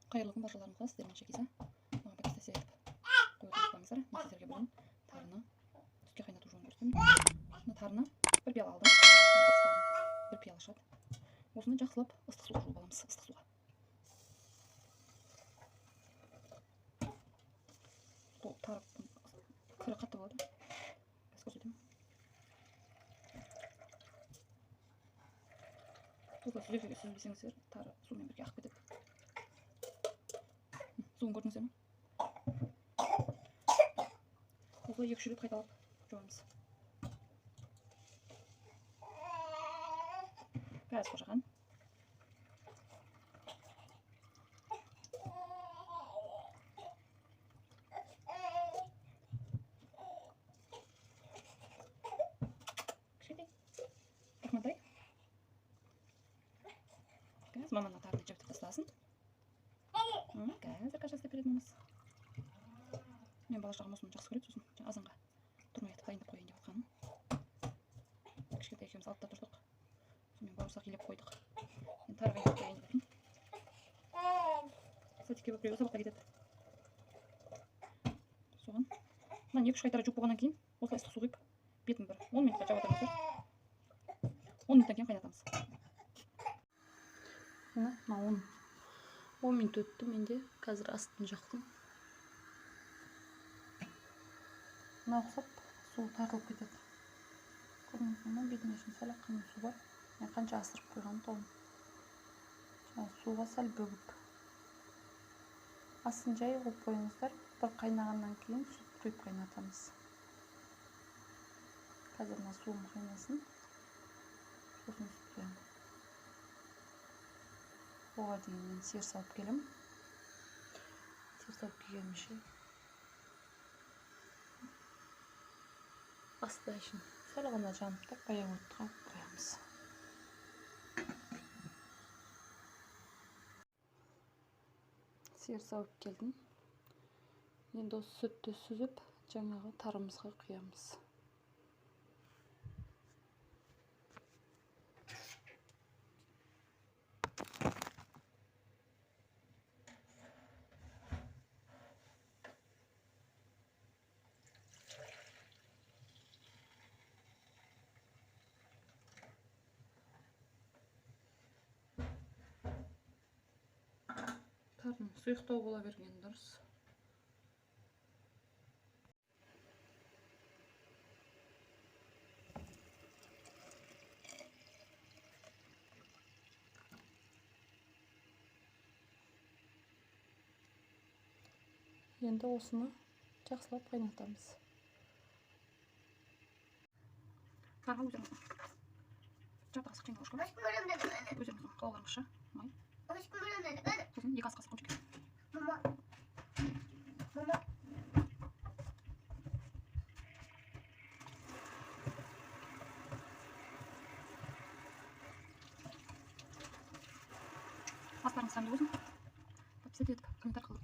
Қайырлы күн баршаларыңызға, сіздермен Шакиза. Маған подписаться етіп қоюды ұмытпаңыздар. Мен сіздерге бүгін тарыны сүтке қайнату жолын көрсетемін. Мына тарыны бір пиала алдым. Бір пиала шығады. Осыны жақсылап ыстық суға жуып аламыз, ыстық суға. Бұл тары кірі қатты болады. Қазір көрсетемін. Осылай сүзбесеңіздер, тары сумен бірге ағып кетеді. Суын көрдіңіздер ме? Осылай 2-3 рет қайталап жуамыз. Біраз қожаған. Кішкентай. Рахматай. Қазір маманы тарыны жібітіп тастасын. Қазір каша істеп береді мамасы. Мен бала шағам осыны жақсы көреді, сосын азанға тұрмай жатып дайындап қояйын деп жатқаным. Кішкентай екеуміз алтыда тұрдық. Сонымен бауырсақ илеп қойдық. Енді тары қайнатып қояйын деп жатырмын. Садикке барып біреуі сабаққа кетеді. Соған мынаны 2-3 қайтара жуып болғаннан кейін осылай ыстық су құйып бетін бір 10 минутқа жаба тұрыңыздар. 10 минуттан кейін қайнатамыз. Мына 10 минут өтті, менде қазір астын жақтым. Мына ұқсап су тартылып кетеді. Көрдіңіздер ме, бетіне шын сәл аққан су бар. Мен қанша асырып қойғанмын тоғын. Жаңа суға сәл бөгіп. Астын жай қойып қойыңыздар. Бір қайнағаннан кейін сүт құйып қайнатамыз. Қазір мына суым қайнасын. Сосын сүт құямын. Оға дейін мен сиыр сауып келемін. Сиыр сауып келгенімше асты үшін сәл ғана жанып тұр, баяу отқа қоямыз. Сиыр сауып келдім. Енді осы сүтті сүзіп, жаңағы тарымызға құямыз. Тарының сұйықтау бола бергені дұрыс. Енді осыны жақсылап қайнатамыз. Тарға өздеріңіздің жарты қасық жеңіл ложка, өздеріңіздің қалауларыңызша май. Сосын 2 ас қасық ұн шекер. Астарыңыз дәмді болсын. Подписаться етіп, комментарий қалдыруды